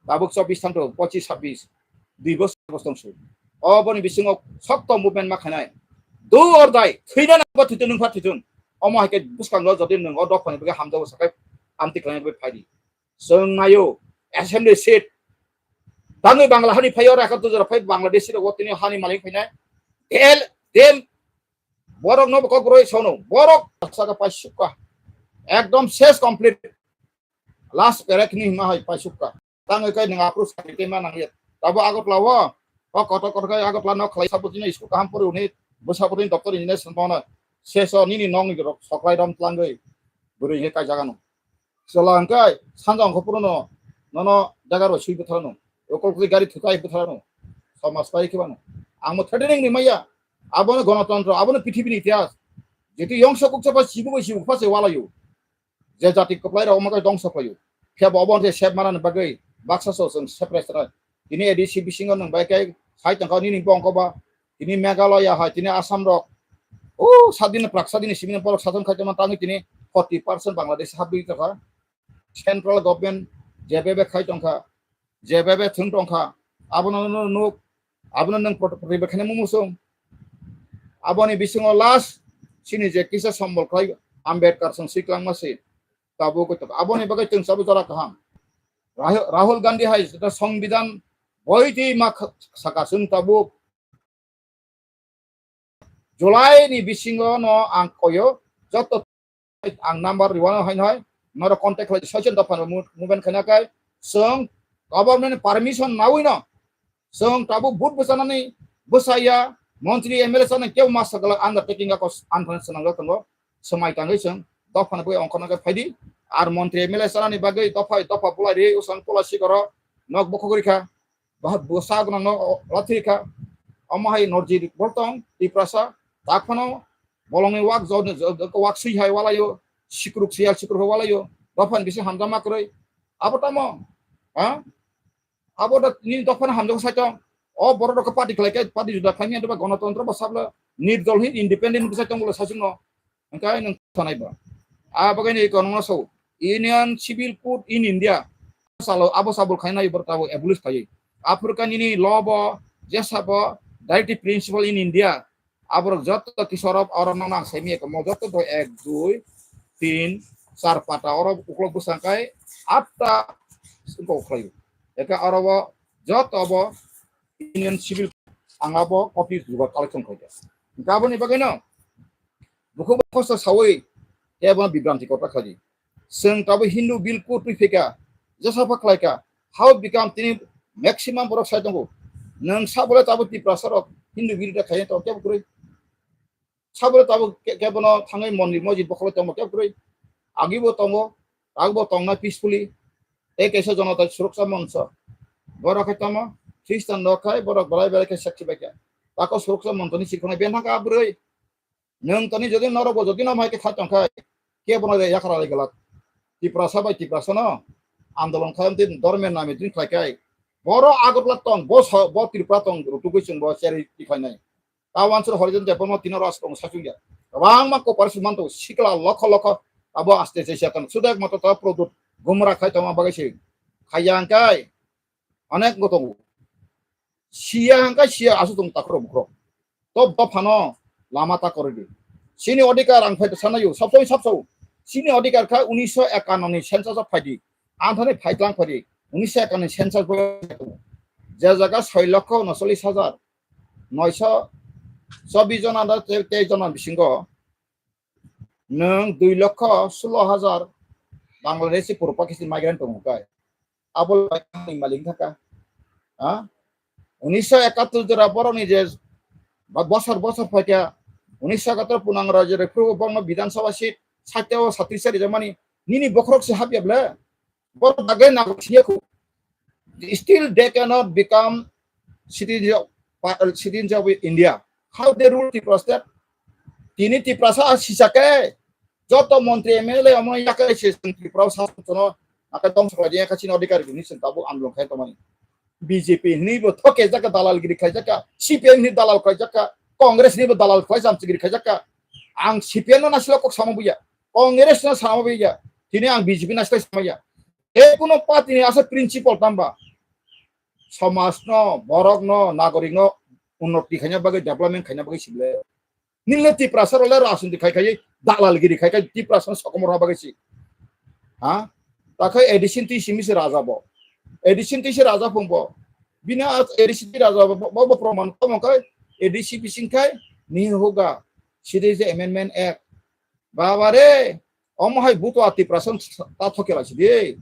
Tabuk chobis thangtho, pochis, sabbis. Dui bosor bosong se. O boni bisingo sokto movement ma khainai. Do or die. Thwina nangba thwitun nungpha thwitun. Omo hai khe bwskango jodi nwng o dophani bagwi hamjago sakai amtwi khlaina bagwi phai di. Chwng naio assembly seat. Tangwi Bangla hani phaio raka dujora phai Bangladesh rok tini hani malik phainai. Del dem borok no kok roi sono. Borok saka pai sukka. Ekdom ses complete. Last correct ni ma hai pai sukka. Tangwi kai nang approve sai te ma nang ye. Tabo Agartala o. O kotor kotor kai Agartala no khlai sabutini school kaham pori uni. Bwsabutini doctor engineer sanpana. Seso nini nong ni rok soklai rom tlangwi. Bwrwi he kai jaga no. Chwla hwnkhe sanja hwnkhe phuru no nono jaga rw swi bwtharano, okol kwi gari thukai bwtharano, somas pai khe bano. Ang bo threatening ni maya, abono gonotontro, abono pithibini itihas. Jetu yongsa kuksa pa sibu bai sibu pa se walayo. Je jati kwplai rok omo kai dongsa payo. Phiya bo obo se sep manani bagwi baksa so chwng separate Tini A D C bisingo nwng bai khe khai tongkha nini bongko ba. Tini Meghalaya hai, tini Assam rok. O sadini prak sadini simi borok sason khai tongma tangwi tini forty percent Bangladesh habwi tongkha. Central government jebebe khai tongkha, jebebe thwng tongkha, abono nuk, abono nwng protocol ribe khani mumusung. Aboni bisingo last sini je kisa sombol khai Ambedkar song siklangma se. Tabuk aboni bagwi chwng sabo jora kaham. Rahul, Rahul Gandhi hai jeta songbidan boiti ma kha-, saka chwng tabuk July ni bisingo no ang koyo joto ang number riwano hai hai noro contact khlai soichon dopha no mu-, movement khaina kai chwng government permission nawi no chwng tabuk vote bwchanani bwsaya montri M L A chana kebo ma sagala undertaking ako anthani swnamjak tongo. Swmai tangwi chwng dopha no bwkhai ongkhorna khe phaidi. Ar montri M L A chanani bagwi dopha dopha bulai ri usang pula sikoro nok bokhok rikha. Bahai bwsa gwnangno lathwi kha. Omo hai norji bol tong Tiprasa. Tak phano bolongni wak jo-, jo-, wak swi hai walaio, sikruk siyal sikruk hai walaio. Dophani bisi hamjakma kwrwi. Abo tamo? Ha? Abo da nini dophani hamjak sai tong. O borok rok party khlai khe party juda khlai manya doba gonotontro bo sabla nirdol hi independent bwsai tong bolo sasuk no. Hwnkhe nwng sanai ba. A bagwi ni kono so Union Civil Code in India. Salo abo sabul khaina ibo tabo abolish khai. Africa nini law bo jesa bo directive principle in India. Aborok joto kisorop oro no nang semi ekmo joto do ek dui tin char pata oro uklok bwsang kai atta singko khlai. Eka oro bo joto bo Union Civil ang abo copy jugar collection khai. Gaboni bagwi no Bukhuk bai khosa sawi kebo bibranti kota khaji. Chwng tabo Hindu bill code twi phika, jesa pha khlai kha. How become tini maximum borok sai tongo. Nwng sabole tabo Tiprasa rok Hindu bill ta khaye to kebo kwrwi. Sabole tabo ke-, kebono thangwi mondir mojit bokholo tongo kebo kwrwi. Agi bo tongo, ag bo tongna peacefully. Tei kaisa Janata Suroksha Moncho. Borok khe tamo Christian rok khai borok belai belai khe sakhi bai kha. Tako Suroksha Moncho ni sikhono ben thangka bwrwi. Nwng toni jodi norok bo jodi no mai khe khai tong khai, ke bono re yakra lai galak. Tiprasa bai Tiprasa no andolon khai amtwi dormen nami twi khlai khai. Boro Agartala tong, bo so, bo Tripura tong, rutugwi chwng bo cheri tikhlai nai. Ta wansur Horizon Debbarma tino ras kong sachung ya. Kwbangma cooperation manto, sikla lokho lokho, abo aste se setan. Sudak mato ta product gumra khai tongma bagwi se. Khayang kai, onek go tongo. Siya hangka siya asu tong takhro bukhro. Top dophano lama ta koridi. Sini odhikar ang phai sanayo, sabsoi sabsao. Sini odhikar kha unisho ekanno ni census o phaidi. Anthani phaitlang phaidi. Unisho ekanno ni census bo je jaga soi lokho unocholish hajar noisho chobbish jona da te, te jona bisingo nwng dui lokho sulo hajar Bangladeshi puro Pakistan migrant tongo kai. Abo lai malik thaka. Ha? Unisho ekattor jora borokni je ba-, bosor bosor phaikha, unisho ekattor punang rajyo rok phuru borokno Bidhan Sabha seat sat o satris sari jamani nini bokhorok se hapya ble. Borok dagai nang siya khu. Still they cannot become citizens of, citizens of India. How they rule Tripura state? Tini Tiprasa sisake joto montri M L A omo yakai se Tripura sa sono akai tong sakla dia kachini odhikar gini sen tabu andolon khai tomani. B J P ni bo thoke jaka dalal giri khai jaka, C P M ni dalal khai jaka, Congress ni bo dalal khai jam giri khai jaka. Ang C P M no nasilo kok sama buya, Congress no sama buya, tini ang B J P nasilo sama ya. E kuno party ni asa principle tamba. Somaj no, borok no, nagorik no unnoti khaina bagwi, development khaina bagwi sible. Nile Tiprasa role rajniti khai khai dalal giri khai khai Tiprasa no sokomor ha bagwi si. Ha? Takhai A D C twi simi se raja bo. A D C twi se raja phung bo. Bina A D C twi raja bo, bo, bo proman tamo khai A D C bising khai ni hoga. Sidi je Amendment Act. Baba re, omo hai buto a Tiprasa ta thoke lai sidi.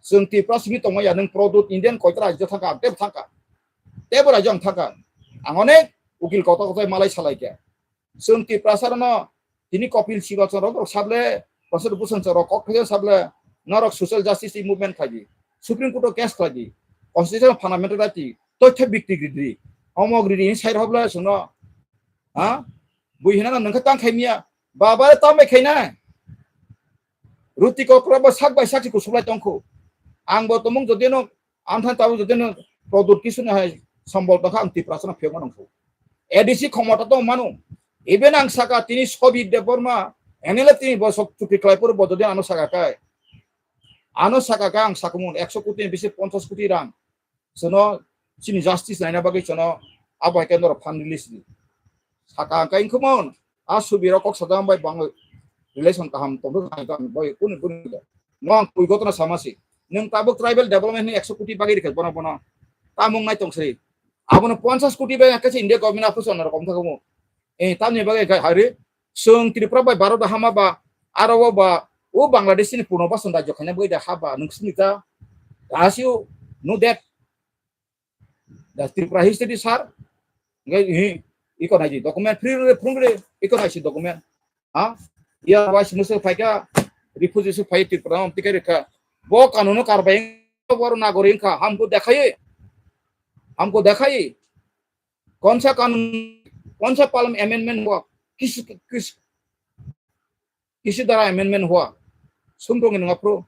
Chwng Tiprasa simi tongma ya, nwng Prodot Indian koitra rajyo thangka, ang tebo thangka. Tebo rajyo ang thangka. Ang onek ukil kota kota malai salai khe. Chwng Tiprasa rokno tini Kopil Sibacha rok sable, Prasad Bhushan rok kok khe sable, norok social justice movement khlai di. Supreme Court o case khlai di. Constitutional fundamental right di. Toitha bikti gidi. Omo gidi ni sai rok ble chwngno. Ha? Bui hinana nangkha tang khai miya. Baba le tang bai khai na. Ruti kokra ba sak bai sak si kusuklai tongkhu. Ang bo tomung jodi no, ang than tabo jodi no, Produr Kishore ni hai sombol tongkha ang Tiprasa no phiyokma nangkho. A D C khomota tong mano. Even ang saka tini Sobir Debbarma, N L F tini bosok chukri khlai phuru bo jodi ano saka kai. Ano saka kai ang sakumun ekso koti ni bisi ponchas koti rang. Sono chini justice naina bagwi sono abo hai khe norok fund release di. Saka ang kai khumon, a Subiro kok sadam bai bang relation kaham tongthok hai kang bai kuni kuni. Mo ang twi gotna sama si. Nwng tabuk tribal development ni ekso koti bagwi rikha bono bono. Tamung nai tong sri. Abono ponchas koti bai kaisa India government office onor kom thakmo. Eh, tamni bagwi kai hari. Chwng Tripura bai Bharat hama ba, aro o ba, o Bangladesh ni Purno Basan rajyo khaina bagwi da haba, nwng sini ta. As you know that, the Tripura history, sir. Ngai, hi, iko nai di document, free re, free re, iko nai si document. Ha? Ya, wai sini se phaika, refugee se phai Tripura, am tikai rekha. Bo kanun karbai, bor nagori kha, hamko dekhai. Hamko dekhai. कौन सा कानून, कौन सा parliament amendment हुआ, किस, किस, किसी तरह अमेंडमेंट हुआ, sum tong nang apro.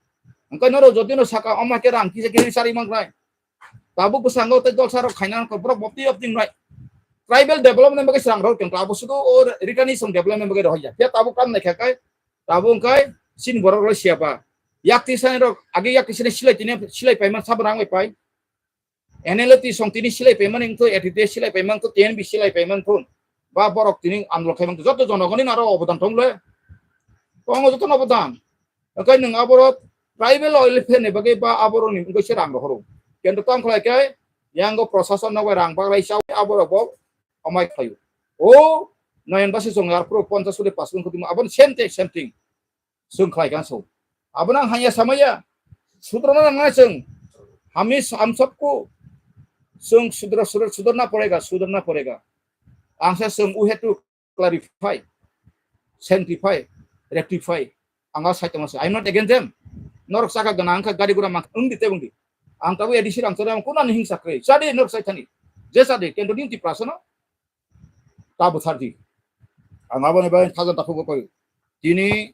Angka noro jodi no saka oma ke rang kisa kiri sari mang rai. Tabu bwskango tei dol sarok khaina ko borok bopti opting rai. Tribal development bagwi srang rok tong abo sudu o rikani song development bagwi rohya. Ya tabu kam naikha kai, tabu angkai sin borok roi siapa. Yakti sani rok agi yakti sani silai tini silai paiman sab rang pai. N L T song tini silai paiman wngthu, A T T silai paiman wngthu, T N B silai paiman wngthu. Ba borok tini andolon khaimang joto jonogoni aro obodan tong le. Tongo joto obodan. Okai nwng aboro tribal oil phene bagwi ba aboro ni wngwi se rang rohoro. Kendo tong khlai khe yango prosason no rang baglai chawi aboro bo amai khlaio. O noyan basi song yar pro ponchas suri pas kun kutima abon same thing, same thing. Chwng khlai kha so. Abono ang hanya samaya. Sudrona nang nai chwng. Hami s-, ham sabko. Chwng sudra, sudra, sudrna porega, sudrna porega. Ang sa chwng we have to clarify, sanctify, rectify. Ang a sai tongma se. I'm not against them. Norok saka gana angka gari gura mang, wng di te wng di. Ang tabu A D C rang chara ang kuna ni hingsa kre. Chadi norok sai thani. Je chadi, kendo din ti prasana. Ta bwthar di. Ang aboni bagwi thajan takhuk bo koi. Tini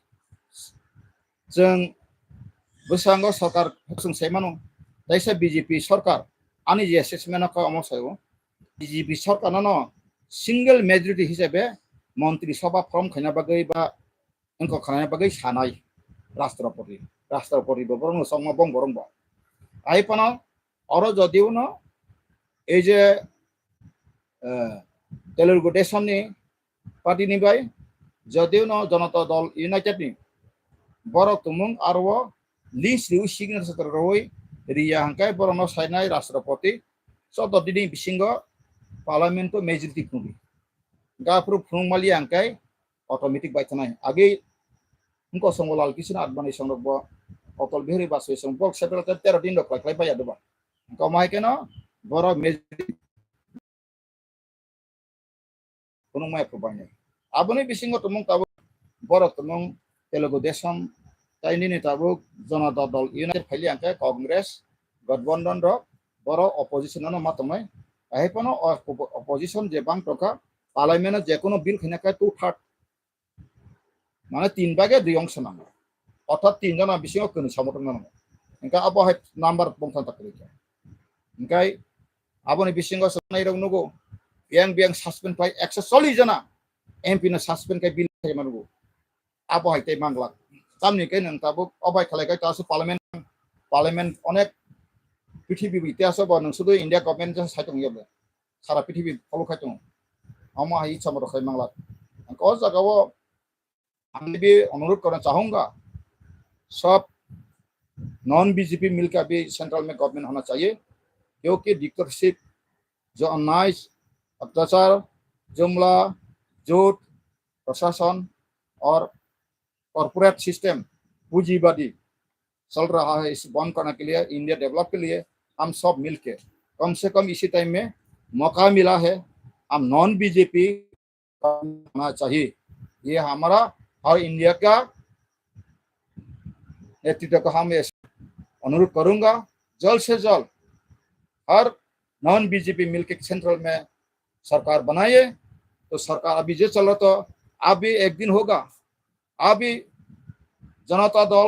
chwng bwskango sarkar chwng sai mano. Taisa B J P sarkar, ani je assessment o kok omo saio. B J P sarkar no single majority hisabe montri sabha form khaina bagwi ba wngkha khwlaina bagwi sanai Rashtrapati. Rashtrapati bo borokno chongma bong borok bo. Ai phano oro jodiuno ei je, eh, Telugu Desam ni party ni bai jodiuno Janata Dal United ni borok tumung aro list riwi signature rwi riya hwnkhe borokno sainai Rashtrapati chwddo dini bisingo parliament o majority phunukdi. Gaphuru phunuk maliya hwnkhe automatic bai thanai. Agi wngkha songo Lal Krishna Advani songrok bo Atal Bihari Vajpayee song bo separate tero din rok khlai khlai bai ya doba. Wngkha omo hai kheno borok me-, phunuk maya phuru bainai. Aboni bisingo tumung tabuk borok tumung Telugu Desam tai nini tabuk Janata Dal United phaili hwnkhe Congress, Gathbandhan rok borok opposition ano ma tongnai. Ahai phano oppo-, opposition je bang tongkha, parliament o je kono bill khaina khe two third Mane tin bage dui ongso nango. Orthat tin jona bisingo kwnwi samung tongna nango. Hingke abo hai number bongthang tak kwrwi khe. Hingke aboni bisingo swknai rok nugo, biyang biyang suspend khai ekso chollish jona M P no suspend khai bill khai manugo. Abo hai tei manglak. Tamni khe nwng tabuk obai khalai khai ta aswk parliament, parliament onek prithibi bo itihaso bo nwng sudu India government jesa sai tong yabo. Sara prithibi follow khai tongo. Omo hai ichha moto khai manglak. Hingke o jaga o Ang bi onurudh korna chahunga, sob non B J P milke abhi central mein government hona chahiye, kyunki dictatorship, jo annai, atyachar, jumla, jhut, prashasan aur corporate system, pujibadi chal raha hai, ise band karne ke liye, India develop ke liye hum sob milke kam se kam isi time mein mauka mila hai, hum non B J P होना चाहिए। ये हमारा हर इंडिया का नेतृत्व को हम ये अनुरोध करूंगा, जल्द से जल्द हर नॉन बीजेपी मिलके सेंट्रल में सरकार बनाए। तो सरकार अभी जो चल रहा, तो अभी एक दिन होगा, अभी जनता दल